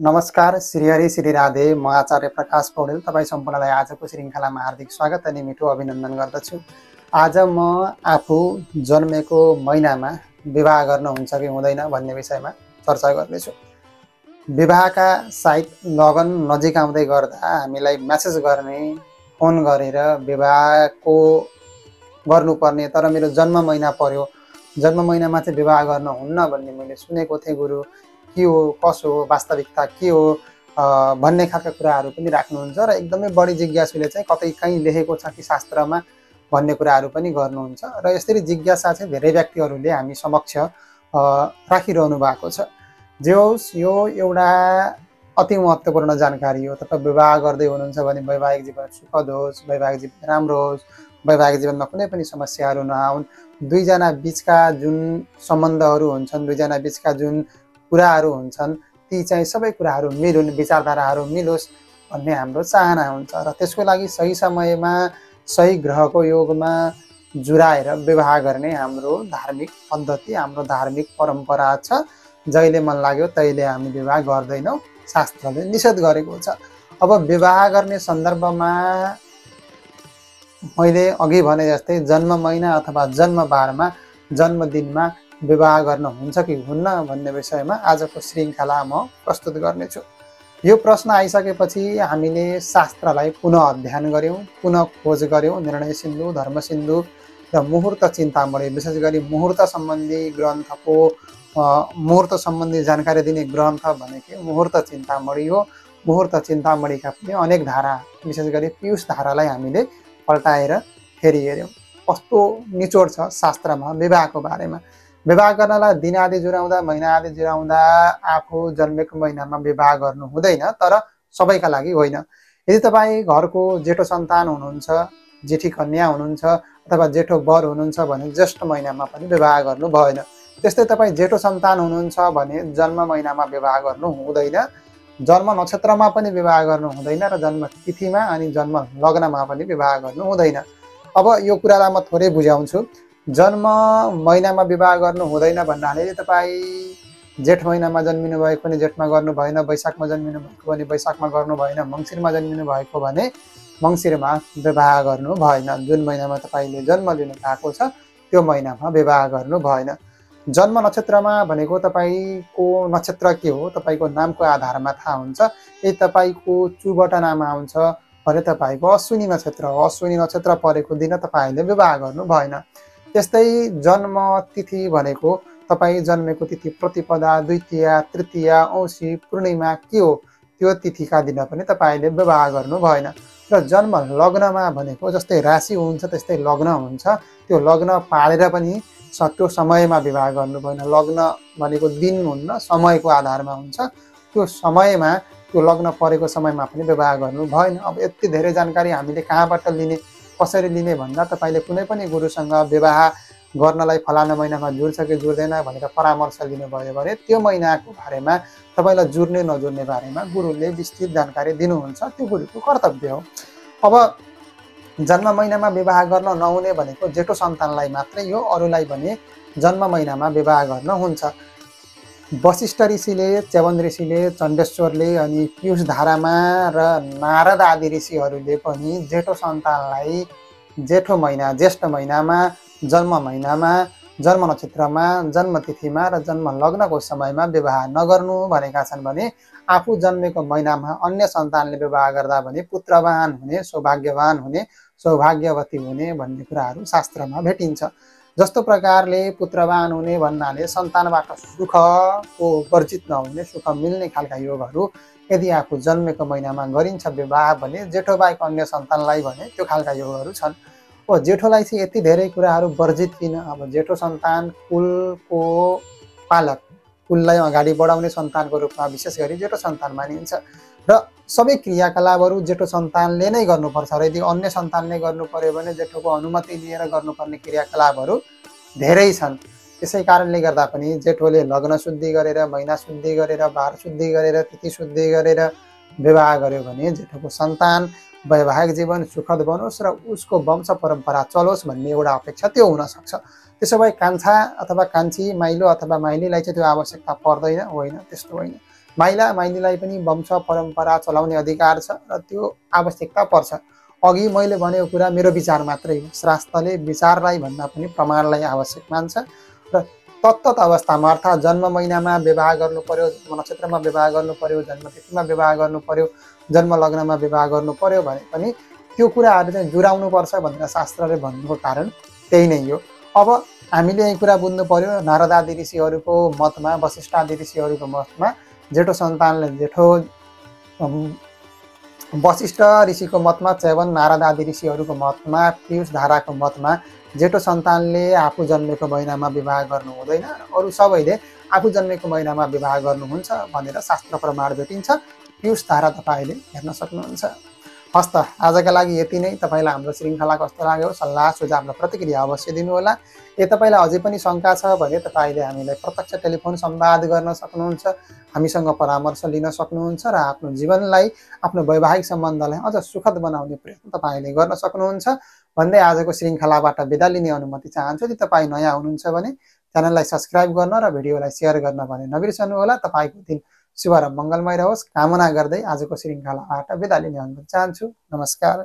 नमस्कार, श्रीहरि श्री राधे। म आचार्य प्रकाश पौडेल तपाईँ सम्पूर्णलाई आजको श्रृङ्खलामा हार्दिक स्वागत अनि मिठो अभिनन्दन गर्दछु। आज म आफू जन्मेको महिनामा विवाह गर्न हुन्छ कि हुँदैन भन्ने विषयमा चर्चा गर्नेछु। विवाहका सायद लगन नजिक आउँदै गर्दा हामीलाई मेसेज गर्ने, फोन गरेर विवाहको गर्नुपर्ने तर मेरो जन्म महिना पर्यो, जन्म महिनामा चाहिँ विवाह गर्न हुन्न भन्ने मैले सुनेको थिएँ। गुरु के हो, कसो हो, वास्तविकता के हो भन्ने खालका कुराहरू पनि राख्नुहुन्छ र एकदमै बढी जिज्ञासुले चाहिँ कतै कहीँ लेखेको छ कि शास्त्रमा भन्ने कुराहरू पनि गर्नुहुन्छ र यसरी जिज्ञासा चाहिँ धेरै व्यक्तिहरूले हामी समक्ष राखिरहनु भएको छ। जे होस्, यो एउटा अति महत्त्वपूर्ण जानकारी हो। तपाईँ विवाह गर्दै हुनुहुन्छ भने वैवाहिक जीवन सुखद होस्, वैवाहिक जीवन राम्रो होस्, वैवाहिक जीवनमा कुनै पनि समस्याहरू नआउन्, दुईजना बिचका जुन सम्बन्धहरू हुन्छन्, दुईजना बिचका जुन कुराहरू हुन्छन् ती चाहिँ सबै कुराहरू मिलुन्, विचारधाराहरू मिलोस् भन्ने हाम्रो चाहना हुन्छ र त्यसको लागि सही समयमा सही ग्रहको योगमा जुराएर विवाह गर्ने हाम्रो धार्मिक पद्धति, हाम्रो धार्मिक परम्परा छ। जहिले मन लाग्यो तहिले हामी विवाह गर्दैनौँ, शास्त्रले निषेध गरेको छ। अब विवाह गर्ने सन्दर्भमा मैले अघि भने जस्तै जन्म महिना अथवा जन्मबारमा, जन्मदिनमा विवाह गर्न हुन्छ कि हुन्न भन्ने विषयमा आजको श्रृङ्खला म प्रस्तुत गर्नेछु। यो प्रश्न आइसकेपछि हामीले शास्त्रलाई पुनः अध्ययन गऱ्यौँ, पुनः खोज गऱ्यौँ। निर्णय सिन्धु, धर्म सिन्धु र मुहुर्त चिन्तामणि, विशेष गरी मुहुर्त सम्बन्धी ग्रन्थको मुहुर्त सम्बन्धी जानकारी दिने ग्रन्थ भनेको मुहुर्त चिन्तामणि हो। मुहुर्त चिन्तामणिका पनि अनेक धारा, विशेष गरी पीयूष धारालाई हामीले पल्टाएर फेरि हेऱ्यौँ। कस्तो निचोड छ शास्त्रमा विवाहको बारेमा। विवाह गर्नलाई दिन आदि जुराउँदा, महिना आदि जुराउँदा आफू जन्मेको महिनामा विवाह गर्नु हुँदैन, तर सबैका लागि होइन। यदि तपाईँ घरको जेठो सन्तान हुनुहुन्छ, जेठी कन्या हुनुहुन्छ अथवा जेठो वर हुनुहुन्छ भने ज्येष्ठ महिनामा पनि विवाह गर्नु भएन। त्यस्तै तपाईँ जेठो सन्तान हुनुहुन्छ भने जन्म महिनामा विवाह गर्नु हुँदैन, जन्म नक्षत्रमा पनि विवाह गर्नु हुँदैन र जन्म तिथिमा अनि जन्म लग्नमा पनि विवाह गर्नु हुँदैन। अब यो कुरालाई म थोरै बुझाउँछु। जन्म महिनामा विवाह गर्नु हुँदैन भन्नाले तपाईँ जेठ महिनामा जन्मिनु भएको भने जेठमा गर्नु भएन, वैशाखमा जन्मिनु भएको भने वैशाखमा गर्नु भएन, मङ्सिरमा जन्मिनु भएको भने मङ्सिरमा विवाह गर्नु भएन। जुन महिनामा तपाईँले जन्म लिनु भएको छ त्यो महिनामा विवाह गर्नु भएन। जन्म नक्षत्रमा भनेको तपाईँको नक्षत्र के हो तपाईँको नामको आधारमा थाहा हुन्छ। यदि तपाईँको चुबाट नाम आउँछ भने तपाईँको अश्विनी नक्षत्र हो, अश्विनी नक्षत्र परेको दिन तपाईँले विवाह गर्नु भएन। त्यस्तै जन्म तिथि भनेको तपाईँ जन्मेको तिथि प्रतिपदा, द्वितीया, तृतीया, औँसी, पूर्णिमा के हो त्यो तिथिका दिन पनि तपाईँले विवाह गर्नु भएन। र जन्म लग्नमा भनेको जस्तै राशि हुन्छ त्यस्तै लग्न हुन्छ, त्यो लग्न पालेर पनि त्यो समयमा विवाह गर्नु भएन। लग्न भनेको दिन हुन्न, समयको आधारमा हुन्छ, त्यो समयमा त्यो लग्न परेको समयमा पनि विवाह गर्नु भएन। अब यति धेरै जानकारी हामीले कहाँबाट लिने, कसरी लिने भन्दा तपाईँले कुनै पनि गुरुसँग विवाह गर्नलाई फलाना महिनामा जुर्छ कि जुर्दैन भनेर परामर्श लिनुभयो भने त्यो महिनाको बारेमा तपाईँलाई जुर्ने नजुर्ने बारेमा गुरुले विस्तृत जानकारी दिनुहुन्छ, त्यो गुरुको कर्तव्य हो। अब जन्म महिनामा विवाह गर्न नहुने भनेको जेठो सन्तानलाई मात्रै हो, अरूलाई भने जन्म महिनामा विवाह गर्न हुन्छ। वशिष्ठ ऋषिले, च्यवन ऋषिले, चण्डेश्वरले अनि पीयूष धारामा र नारद आदि ऋषिहरूले पनि जेठो सन्तानलाई जेठो महिना, ज्येष्ठ महिनामा, जन्म महिनामा, जन्म नक्षत्रमा, जन्म तिथिमा र जन्म लग्नको समयमा विवाह नगर्नु भनेका छन्। भने आफू जन्मेको महिनामा अन्य सन्तानले विवाह गर्दा भने पुत्रवान हुने, सौभाग्यवान हुने, सौभाग्यवती हुने भन्ने कुराहरू शास्त्रमा भेटिन्छ। जस्तो प्रकारले पुत्रवान हुने भन्नाले सन्तानबाट सुखको वर्जित नहुने, सुख मिल्ने खालका योगहरू यदि आफू जन्मेको महिनामा गरिन्छ विवाह भने जेठो बाहेक अन्य सन्तानलाई भने त्यो खालका योगहरू छन्। हो, जेठोलाई चाहिँ यति धेरै कुराहरू वर्जित किन? अब जेठो सन्तान कुलको पालक, कुललाई अगाडि बढाउने सन्तानको रूपमा विशेष गरी जेठो सन्तान मानिन्छ र सबै क्रियाकलापहरू जेठो सन्तानले नै गर्नुपर्छ र यदि अन्य सन्तानले गर्नु पर्यो भने जेठोको अनुमति लिएर गर्नुपर्ने क्रियाकलापहरू धेरै छन्। त्यसै कारणले गर्दा पनि जेठोले लग्न शुद्धि गरेर, महिना शुद्धि गरेर, बार शुद्धि गरेर, तिथि शुद्धि गरेर विवाह गर्यो भने जेठोको सन्तान वैवाहिक जीवन सुखद बनोस् र उसको वंश परम्परा चलोस् भन्ने एउटा अपेक्षा त्यो हुनसक्छ। त्यसो भए कान्छा अथवा कान्छी, माइलो अथवा माइलीलाई चाहिँ त्यो आवश्यकता पर्दैन, होइन, त्यस्तो होइन। माइलीलाई पनि वंश परम्परा चलाउने अधिकार छ र त्यो आवश्यकता पर्छ। अघि मैले भनेको कुरा मेरो विचार मात्रै हो, शास्त्रले विचारलाई भन्दा पनि प्रमाणलाई आवश्यक मान्छ र तत्तत अवस्थामा अर्थात् जन्म महिनामा विवाह गर्नु पर्यो, जन्म नक्षत्रमा विवाह गर्नु पर्यो, जन्मतिथिमा विवाह गर्नु पर्यो, जन्म लग्नमा विवाह गर्नु पर्यो भने पनि त्यो कुराहरू चाहिँ जुराउनुपर्छ भनेर शास्त्रले भन्नुको कारण त्यही नै हो। अब हामीले यही कुरा बुझ्नु पर्यो, नारदादि ऋषिहरूको मतमा, वशिष्ठादि ऋषिहरूको मतमा जेठो सन्तानले वशिष्ठ ऋषिको मतमा, च्यवन नारदादि ऋषिहरूको मतमा, पीयूष धाराको मतमा जेठो सन्तानले आफू जन्मेको महिनामा विवाह गर्नु हुँदैन, अरू सबैले आफू जन्मेको महिनामा विवाह गर्नुहुन्छ भनेर शास्त्र प्रमाण भेटिन्छ। पीयूष धारा तपाईँले हेर्न सक्नुहुन्छ। हस् त, आजका लागि यति नै। तपाईँलाई हाम्रो श्रृङ्खला कस्तो लाग्यो, सल्लाह सुझाव र प्रतिक्रिया अवश्य दिनुहोला। तपाईँलाई अझै पनि शङ्का छ भने तपाईँले हामीलाई प्रत्यक्ष टेलिफोन संवाद गर्न सक्नुहुन्छ, हामीसँग परामर्श लिन सक्नुहुन्छ र आफ्नो जीवनलाई, आफ्नो वैवाहिक सम्बन्धलाई अझ सुखद बनाउने प्रयत्न तपाईँले गर्न सक्नुहुन्छ भन्दै आजको श्रृङ्खलाबाट बिदा लिने अनुमति चाहन्छु। यदि तपाईँ नयाँ हुनुहुन्छ भने च्यानललाई सब्सक्राइब गर्न र भिडियोलाई सेयर गर्न भने नबिर्सनुहोला। तपाईँको दिन शुभ र मङ्गलमय रहोस् कामना गर्दै आजको श्रृङ्खलाबाट बिदा लिने अनुमति चाहन्छु। नमस्कार।